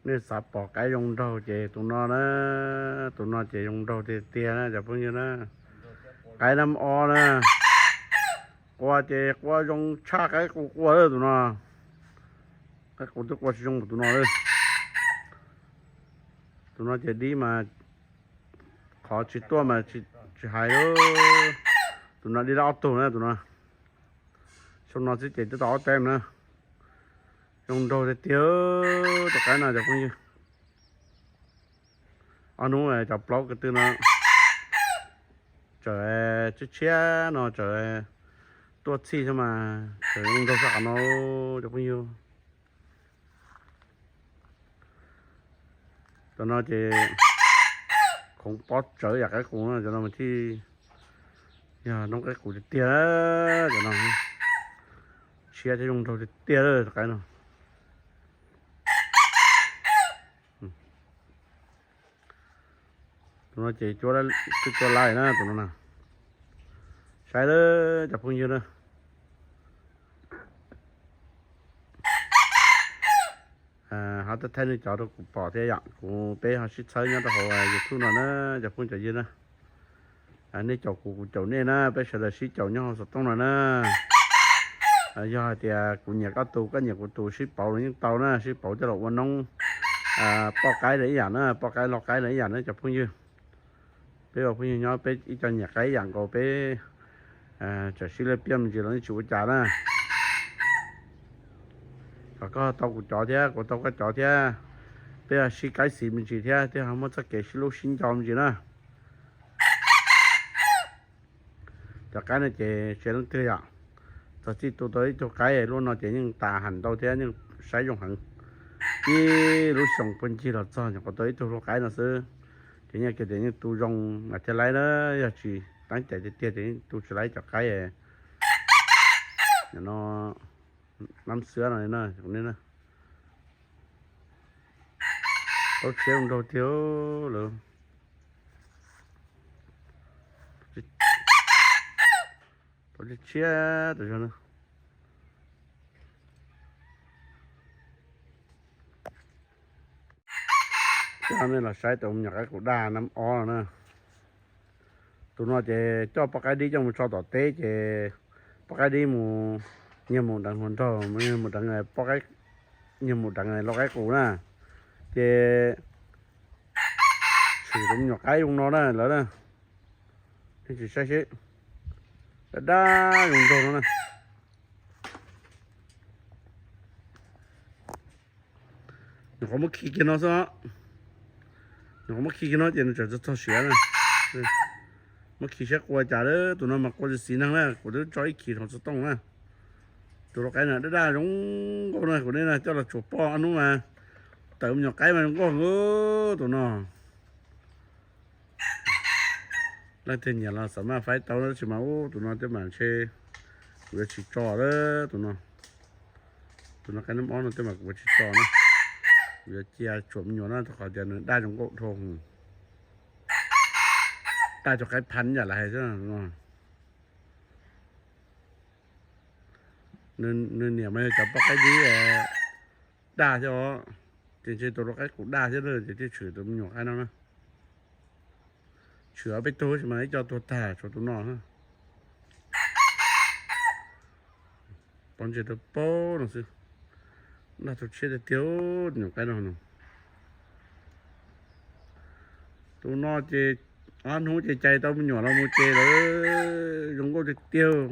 Nej xav pom qaib zoo nraug ces tus no na, tus no ces zoo nraug tiag tiag na cov phooj ywg na. Qaib nab ob na, qua ces qua zoo tshaj qaib qus qua lawm tus no. Qaib qus twb qua tsis zoo tus no lawm. Tus no ces dib mas qhov tsis tuaj mas tsis hais lawm. Tus no dib lab ob tug na tus no. Xyoo no xwb ces twb tau ob teb na. Zoo nraug tiag tiag tus qaib no cov phooj ywg. Ob hnub cov plaub ko tw no tseem tshiab tshiab no tseem tuaj txhij xwb mas tseem zoo nraug sab qhov no cov phooj ywg. Cov no ces khoov pob tsawv yam qaib qus no, cov no mas thiaj yog noob qaib qus tiag tiag. Cov no tshiab thiab zoo nraug tiag tiag lawm qaib no. Tus no ces twb cuab laij na tus no na. Saib lawm cov phooj ywg na. Ho thaij nej cov rau kuv pom thiab yom, kuv peb ho sib txhawb nyob rau hauv YouTube no na cov phooj cov ywg na. Nej caum kuv kuv caum nej na, peb sawv daws sib caum nyob hauv xov tooj no na. Yog hais tias kuv nyiam koj tus koj nyiam kuv tus sib pauv los yeej tau na, sib pauv coj los ua noob poj qaib los ib yam na, poj qaib lau qaib los ib yam na cov phooj ywg. Peb ua phooj ywg nyob peb ib co nyiam qaib ib yam nkaus peb txawm sib laj piaj me ntsis los yeej tsis ua cas na. Kom koj tau kuv cov thiab kuv tau koj cov thiab, peb sib kaib xis me ntsis thiab thiaj ho muaj txoj kev sib hlub sib nco me ntsis na. Cov qaib no ces tsis leej twg yom, txog txij tu tau ib tug qaib luaj no ces yeej tas heev ntau thiab yeej saib zoo heev. Ib lub xyoo puag ncig los txog nyuam qhuav tau ib tug hlua qaib no xwb. Ces nyiaj kiag tias yeej tu zoo mas thiaj laib na, yog tsis teeb cai tiag tiag ces yeej tu tsis laib cov qaib no. Nab xwab no na, tau tshiab zoo nraug tiag lawm. Tau tshiab tas zog na. Coj nej los saib tus me nyuam qaib qus daj nab ob no na. Tus no ces coj poj qaib dib coj mus tso tom teb ces poj qaib dib mus, nyiag mus deev hluas nraug, nyiag mus deev poj qaib, nyiag mus deev lau qaib qus na. Ces tshwm tus me nyuam qaib zoo no na lawm na. Nej tsis saib seb, daj daj zoo nraug no na. Nyuam qhuav muab khi kiag no xwb, nyuam qhuav muab khi kiag no ces nws tseem txog txog siav na. Muab khi saib qua cas lawm, tus no mas qua tsis xis neeg na, kuv twb tso ib khi hauv xov tooj na. Tus lau qaib no daj daj zoo nkauj na, kuv ne coj los tsuam poj ob hnub mas tawm me nyuam qaib mas zoo nkauj heev tus no. Leej twg nyiam los xav maj faib tau tab sis mas ub tus no tej mam ntshe kuv yuav tsis tso lawm tus no. Tus no qaib nab ob no tej mam kuv yuav tsis tso na. Kuv yuav cia tsuam me nyuam na rau qhov tias nws daj zoo nkauj dhau. Daj cov qaib phan yam lawv hais xwb. Nws niam mas yog cov poj qaib dib daj thiab os. Ces ntshe tus lau qaib qus daj thiab ces thiaj tshwm tus me nyuam qaib no na. Tshwm ob peb tug tab sis mas ib co tuag tag tshuav tus no. Pov ntses rau paub no xwb. Daj tau tshiab tiag tiag, nyuam qaib no no. Tus no ces ob hnub ces cais tau me nyuam los mus ces lawv zoo nkauj tiag tiag.